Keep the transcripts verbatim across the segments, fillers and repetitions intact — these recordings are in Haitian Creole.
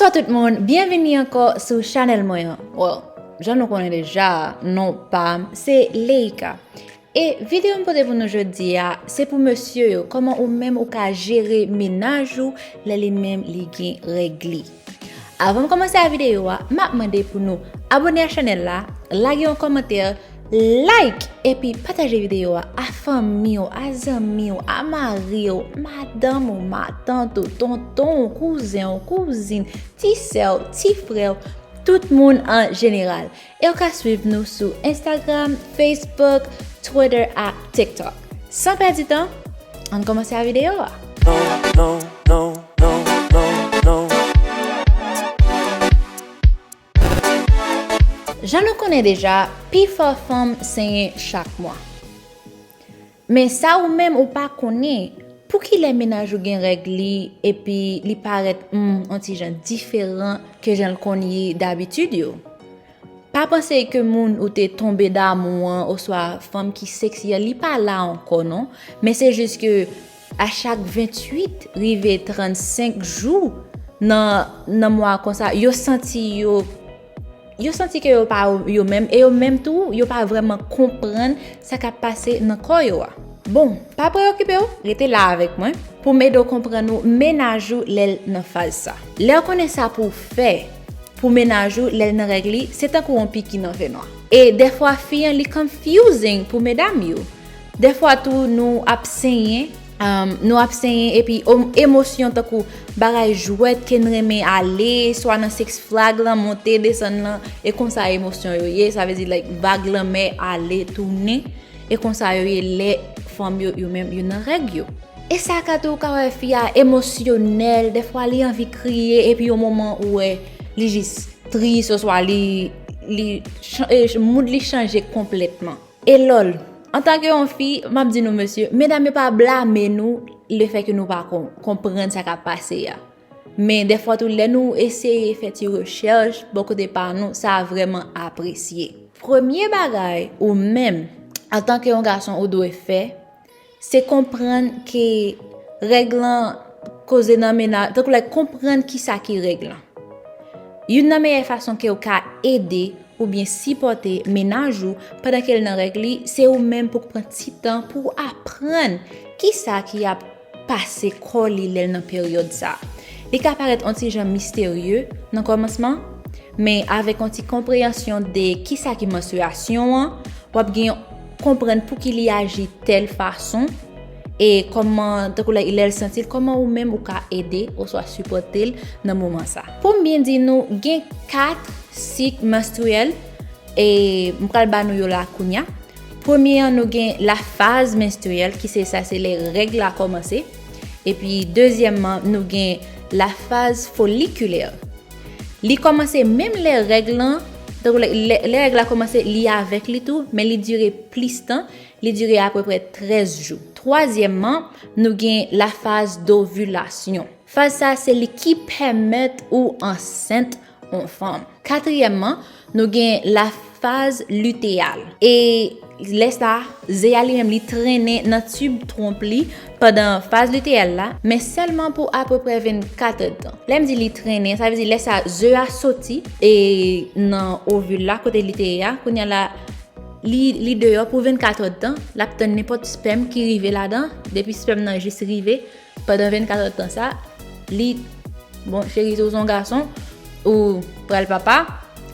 Bonjou tout moun, byenvini ankò sou chanèl mwen an. Well, jan nou konnen deja, non pa m se Leika. E videyo m pote pou nou jodi a, se pou mesye yo, kòman ou menm ou ka jere mennaj ou lè li menm li gen règ li. Avan m kòmanse a videyo a, m ap mande pou nou abòne a chanèl la, lage yon kòmantè, like, epi pataje videyo a a fanmi w, a zanmi w, a mari w, madanm ou, matant ou, tonton w, kouzen w, kouzin, ti sè w, ti frè w, tout moun an jeneral. E w ka swiv nou sou Instagram, Facebook, Twitter ak TikTok. San pèdi tan, ann kòmanse a videyo a. Jan nou konnen deja, pifò fanm senyen chak mwa. Men sa ou menm ou pa konnen, pou ki lè mennaj ou gen règ li epi li parèt, hmm, yon ti jan diferan ke jan l konn ye dabitid yo? Pa panse ke moun ou te tonbe damou an oswa fanm ki seksi a, li pa la ankò non, men se jis ke a chak venntuit rive trannsenk jou nan, nan mwa konsa, yo santi yo, yo santi ke yo pa yo menm, e yo menm tou, yo pa vrèman konprann sa k ap pase nan kò yo a. Bon, pa preyokipe w, rete la avèk mwen pou m ede w konprann ou mennaj ou lè l nan faz sa. Lè w konnen sa pou w fè pou mennaj ou lè l nan règ li, se tankou yon piki nan fènwa. E dèfwa fi an li confusing pou medam yo. Dèfwa tou nou ap senyen, um, nou ap senyen epi o- emosyon tankou bagay jwèt ke n renmen ale, swa nan Six Flag lan, monte, desann lan, e konsa emosyon yo ye, sa vle di like vag lanmè ale tounen, e konsa yo ye lè fanm yo, yo menm, yo nan règ yo. E sa ka tou ka wè fi a emosyonèl, dèfwa li anvi kriye, epi yon moman ou wè li jis tris, oswa li, li chan- e, mood li chanje konplètman. E lòl, antanke yon fi, m ap di nou mesye, medam yo pa blame nou lefètke nou pa kon- konprann sa k ap pase a. Men dèfwa tou lè nou eseye fè ti rechèch bò kote pa nou, sa vrèman apresye. Premye bagay ou menm, antanke yon gason ou dwe fè, se konprann ke règ lan koze nan mennaj, tankou like konprann kisa ki règ lan. Youn nan meyè fason ke w ka ede oubyen sipòte mennaj ou pandan ke l nan règ li, se ou menm pou w pran ti tan pou w aprann kisa ki ap pase kò li lè l nan peryòd sa. Li ka parèt yon ti jan misterye nan kòmansman, men avèk yon ti konpreyansyon de kisa ki manstriyasyon an, w ap gen konprann pouki li aji tèl fason, e kòman, tankou lè, lè l santi l, kòman ou menm ou ka ede oswa sipòte l nan moman sa. Pou m byen di nou, gen kat sik manstriyèl, e m pral ba nou yo la kounya. Premye an, nou gen la phase menstruelle, ki se sa, se lè règ la kòmanse. Epi, dezyèmman, nou gen la phase folliculaire. Li kòmanse menm lè règ lan, tankou lè, lè, lè règ la kòmanse, li avèk li tou, men li dire plis tan, li dire apeprè trèz jou. Twazyèmman, nou gen la phase d'ovulation. Faz sa, se li ki pèmèt ou ansent yon fanm. Katriyèmman, nou gen la phase lutéale. E lè sa, ze a li menm li trennen nan tib twonp li pandan faz liteal la, men sèlman pou apeprè vennkat èdtan. Lè m di li trennen, sa vle di lè sa ze a soti e nan ovil la, kote li te ye a, kounye a la, li, li deyò pou vennkat èdtan, l ap tann nenpòt spèm ki rive ladan, depi spèm nan jis rive, pandan vennkat èdtan sa, li, bon, cheri, si w se yon gason, ou pral papa,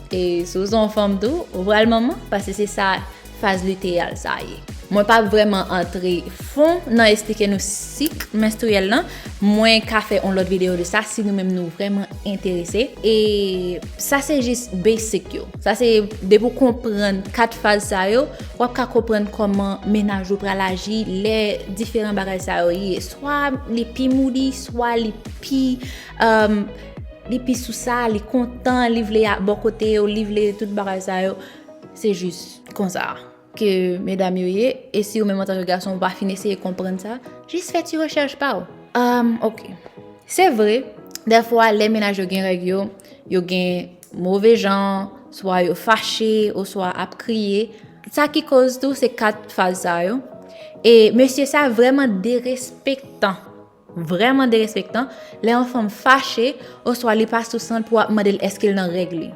e si w se yon fanm tou, ou pral manman, paske se sa faz liteal sa ye. Mwen p ap vrèman antre fon nan esplike nou sik menstriyèl lan. Mwen ka fè yon lòt videyo de sa si nou menm nou vrèman enterese. E sa se jis basic yo. Sa se depi w konprann kat faz sa yo, w ap ka konprann kòman mennaj ou pral aji lè diferan bagay sa yo ye. Swa li pi moody, swa li pi, um, li pi sou sa, li kontan, li vle a- bò kote w, li vle tout bagay sa yo. Se jis konsa ke medam yo ye. E si ou menm antanke gason ou pa fin eseye konprann sa, jis fè ti rechèch pa w. Um, ok. Se vre, dèfwa lè mennaj yo gen règ yo, yo gen move jan, swa yo fache, oswa ap kriye. Sa ki koz tou se kat faz sa yo. E mesye sa vrèman derespektan. Vrèman derespektan lè yon fanm fache oswa li pa sou san l pou w ap mande l èske l nan règ li.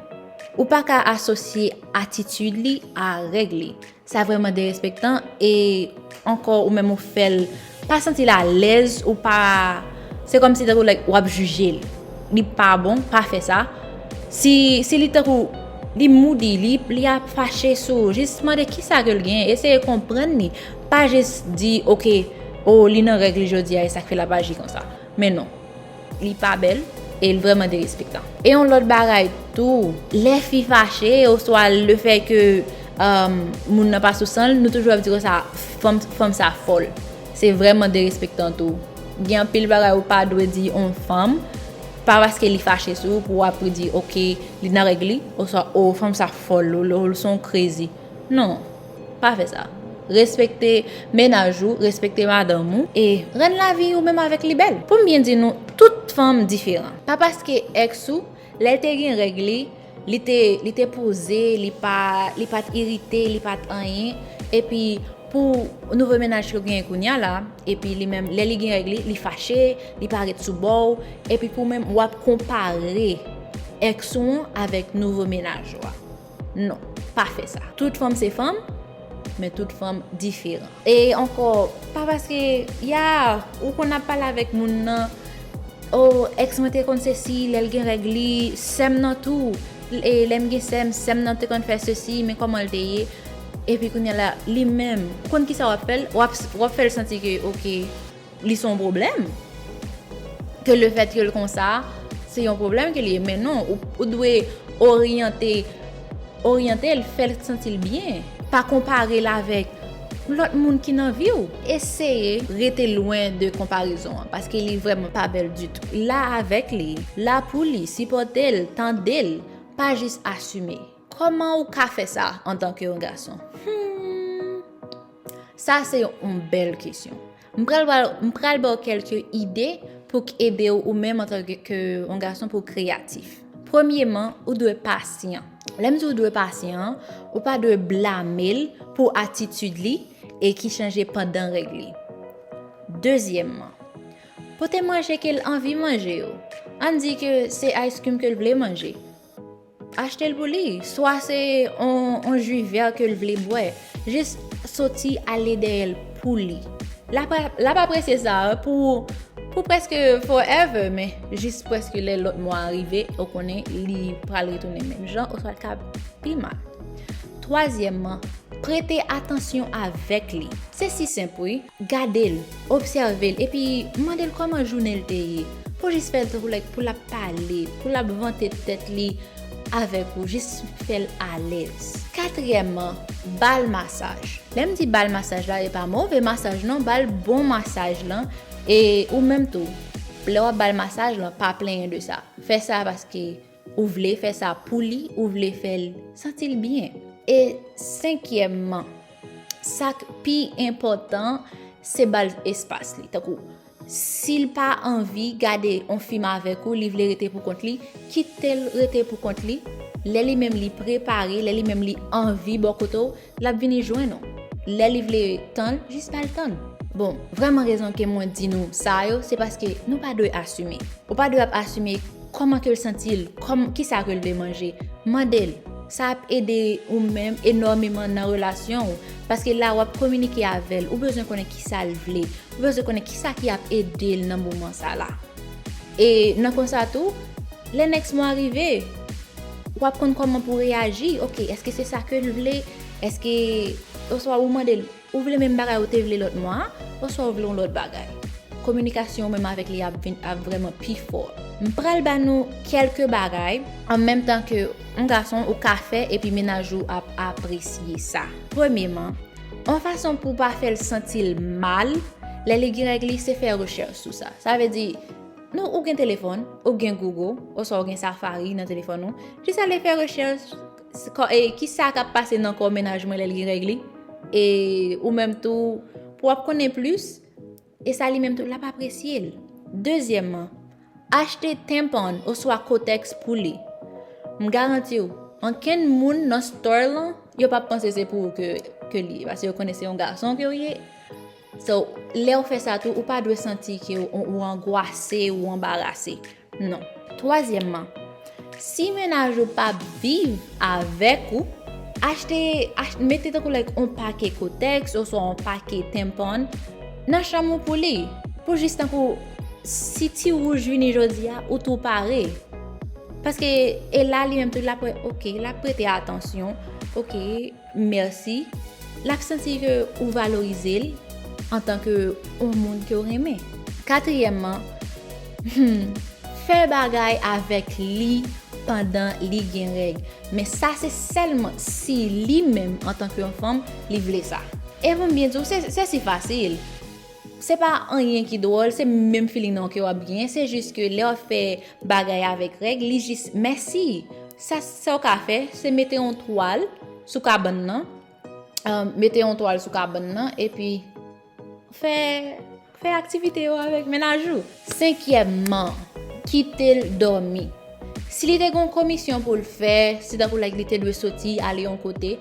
Ou pa ka asosye atitid li a règ li. Sa vrèman derespektan e ankò ou menm ou fè l pa santi l alèz, ou pa, se kòmsi tankou like w ap jije l. Li pa bon, pa fè sa. Si, si li tankou li moody, li, li ap fache sou ou, jis mande kisa ke l genyen, eseye konprann li. Pa jis di, oke, o, li nan règ li jodi a, e sa k fè l ap aji konsa. Men non, li pa bèl e l vrèman derespektan. E yon lòt bagay tou, lè fi fache oswa lefè ke um, moun nan pa sou san l, nou toujou ap di konsa, fanm, fanm sa fòl. Se vrèman derespektan tou. Gen anpil bagay ou pa dwe di yon fanm, pa paske li fache sou ou pou w ap di, oke, li nan règ li, oswa, o, fanm sa fòl, ou, ou, ou se yon crazy. Non, pa fè sa. Respekte mennaj ou, respekte madanm ou, e rann lavi ou menm avèk li bèl. Pou m byen di nou, tout fanm diferan. Pa paske èks ou, lè l te gen règ li, li te, li te poze, li pa, li pa t irite, li pa t anyen. Epi pou nouvo mennaj ke w genyen kounye a la, epi li menm, lè li gen règ li, li fache, li pa ret sou bò w, epi pou menm w ap konpare èks ou an avèk nouvo mennaj ou a. Non, pa fè sa. Tout fanm se fanm, men tout fanm diferan. E ankò, pa paske, ya, ou konn ap pale avèk moun nan, o, èks mwen te konn sesi, lè l gen règ li, sè m nan tou, e lè m gen sè m, sè m nan te konn fè sesi, men kòman l te ye? Epi kounye a la, li menm, ou konn kisa w ap fè l? W ap, w ap fè l santi ke, oke, li se yon pwoblèm. Ke lefèt ke l konsa, se yon pwoblèm ke li ye. Men non, ou, ou dwe oryante, oryante l, fè l santi l byen. Pa konpare l avèk lòt moun ki nan vi w. Eseye rete lwen de konparezon an, paske li vrèman pa bèl ditou. La avèk li, la pou li, sipòte l, tande l, pa jis asime. Kòman ou ka fè sa antanke yon gason? Hmm. Sa se yon bèl kesyon. M pral ba, m pral ba w kèlke ide pou k ede w ou menm antanke ke yon gason pou w kreyatif. Premyeman, ou dwe pasyan. Lè m di w dwe pasyan, ou pa dwe blame l pou atitid li e ki chanje pandan règ li. Dezyèmman, pote manje ke l anvi manje yo. Ann di ke se ice cream ke l vle manje. Achte l pou li. Swa se on, on ji vè ke l vle bwè. Jis soti ale dèyè l pou li. L ap, l ap apresye sa pou, pou prèske forever, men jis prèske lè lòt mwa a rive, ou konnen li pral retounen menm jan, oswa l ka pi mal. Twazyèmman, prete atansyon avèk li. Se si senp, wi. Gade l, obsève l, epi mande l kòman jounen l te ye. Pou jis fè l tankou like pou l ap pale, pou l ap vante tèt li avèk ou, jis fè l alèz. Katriyèmman, ba l masaj. Lè m di ba l masaj la, e pa move masaj non, ba l bon masaj lan. E ou menm tou, lè w ap ba l masaj lan, pa plenyen de sa. Fè sa paske ou vle fè sa pou li, ou vle fè l santi l byen. E senkyèmman, sa k pi enpòtan, se ba l espas li. Tankou, si l pa anvi gade on fim avèk ou, li vle rete pou kont li, kite l rete pou kont li. Lè li menm li prepare, lè li menm li anvi bò kote w, l ap vini jwenn ou. Lè li vle tann, jis ba l tann. Bon, vrèman rezon ke mwen di nou sa yo, se paske nou pa dwe asime. Ou pa dwe ap asime kòman ke l santi l, kòm, kisa ke l vle manje. Mande l. Sa ap ede ou menm enòmeman nan relasyon ou. Paske la w ap kominike avè l, ou bezwen konnen kisa l vle. Ou bezwen konnen kisa ki ap ede l nan moman sa la. E nan konsa tou, lè next mwa rive, w ap konn kòman pou reyaji. Oke, èske se sa ke l vle? Èske, oswa ou mande l, ou vle menm bagay ou te vle lòt mwa a, oswa ou vle yon lòt bagay? Kominikasyon ou menm avèk li ap vin, ap vrèman pi fò. M pral ba nou kèlke bagay, an menm tan ke yon gason ou ka fè epi mennaj ou ap apresye sa. Premyeman, yon fason pou w pa fè l santi l mal, lè li gen règ li, se fè rechèch sou sa. Sa vle di, nou, ou gen telefòn, ou gen Google, oswa ou gen Safari nan telefòn ou, jis ale fè rechèch, s-, kò-, e, kisa k ap pase nan kò mennaj mwen lè l gen règ li, e ou menm tou, pou w ap konnen plis, e sa li menm tou, l ap apresye l. Dezyèmman, achte tampon oswa kotèks pou li. M garanti w, ankenn moun nan store lan, yo p ap panse se pou ou ke, ke li ye, paske yo konnen se yon gason ke w ye. So, lè w fè sa tou, ou pa dwe santi ke w, ou angwase, ou anbarase. Non. Twazyèmman, si mennaj ou p ap viv avèk ou, achte, achte mete tankou like on pake kotèks oswa on pake tenpon nan chanm ou pou li. Pou jis tankou si ti wouj vini jodi a, ou tou pare. Paske e la li menm tou l ap wè, oke, l ap prete atansyon, oke, mèsi. L ap santi ke ou valorize l antanke yon moun ke w renmen. Katriyèmman, hmm, fè bagay avèk li pandan li gen règ. Men sa se sèlman si li menm antanke yon fanm, li vle sa. E pou m byen di w, se, se si fasil. Se pa anyen ki dwòl, se menm feeling nan ke w ap genyen, se jis ke lè w ap fè bagay avèk règ, li jis mèsi. Sa, sa w ka fè, se mete yon twal sou kabann nan, um, mete yon twal sou kabann nan, epi fè, fè aktivite yo avèk mennaj ou. Senkyèmman, kite l dòmi. Si li te gen yon komisyon pou l fè, si tankou like li te dwe soti, ale yon kote,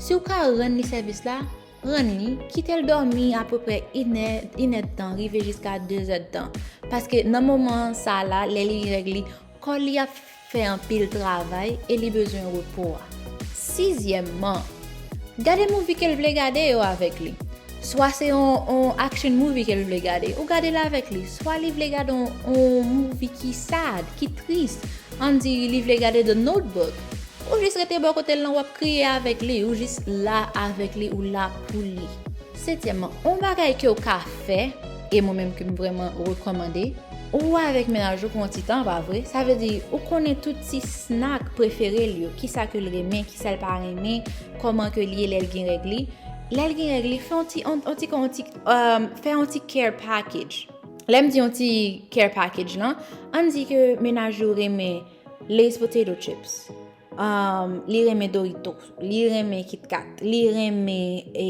si w ka rann li sèvis la, rann li, kite l dòmi apeprè inè, inèdtan, rive jiska dezèdtan. Paske nan moman sa la, lè li règ li, kò li ap fè anpil travay e li bezwen repo a. Sizyèmman, gade movie ke l vle gade yo avèk li. Swa se yon, yon action movie ke l vle gade, ou gade l avèk li. Swa li vle gade yon, yon movie ki sad, ki tris. Ann di li vle gade The Notebook. Ou jis rete bò kote l lan, w ap kriye avèk li, ou jis la avèk li, ou la pou li. Setyèmman, yon bagay ke w ka fè, e mwen menm ke m vrèman rekòmande, ou avèk mennaj ou pou yon ti tan, pa vre? Sa vle di, ou konnen tout ti snack prefere l yo, kisa ke l renmen, kisa l pa renmen, kòman ke l ye lè l gen règ li. Lè l gen règ li, fè yon ti, yon, yon ti, yon ti, um, fè yon ti care package. Lè m di yon ti care package lan, ann di ke mennaj ou renmen Lay's potato chips. Um, li renmen Doritos, li renmen Kit Kat, li renmen, e,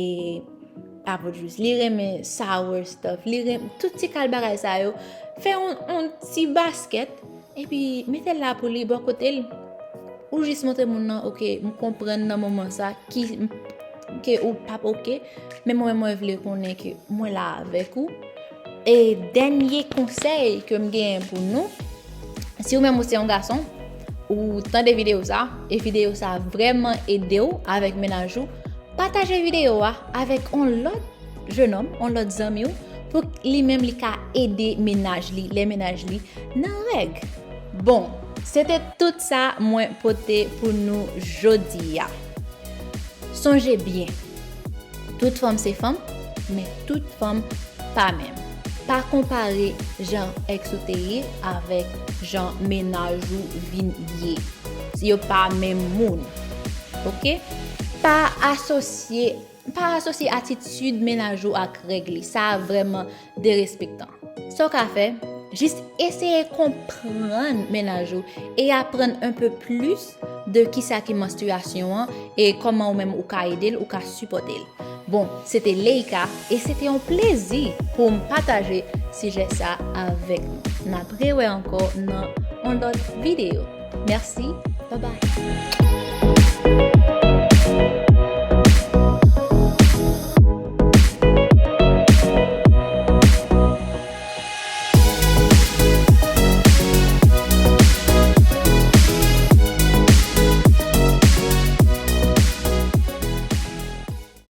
apple juice, li renmen sour stuff, li renmen tout ti kal bagay sa yo. Fè yon, yon ti baskèt, epi mete l la pou li bò kote l. Ou jis montre moun nan, oke, m konprann nan moman sa, ki, ke ou p ap oke, men mwen, mwen vle konnen ke mwen la avèk ou. E dènye konsèy ke m genyen pou nou, si ou menm ou se yon gason, ou tande videyo sa, e videyo sa vrèman ede w avèk mennaj ou, pataje videyo a avèk yon lòt jenòm, yon lòt zanmi w, pou li menm li ka ede mennaj li, lè mennaj li nan règ. Bon, se te tout sa mwen pote pou nou jodi a. Sonje byen, tout fanm se fanm, men tout fanm pa menm. Pa konpare jan èks ou te ye avèk jan mennaj ou vin ye. Yo pa menm moun. Oke? Pa asosye, pa asosye atitid mennaj ou ak règ li. Sa vrèman derespektan. Sa w ka fè, jis eseye konprann mennaj ou e aprann un peu plus de kisa ki manstriyasyon an e kòman ou menm ou ka ede l, ou ka sipòte l. Bon, se te Leika e se te yon plezi pou m pataje sijè sa avèk nou. N ap rewè ankò nan yon lòt videyo. Mèsi, babay.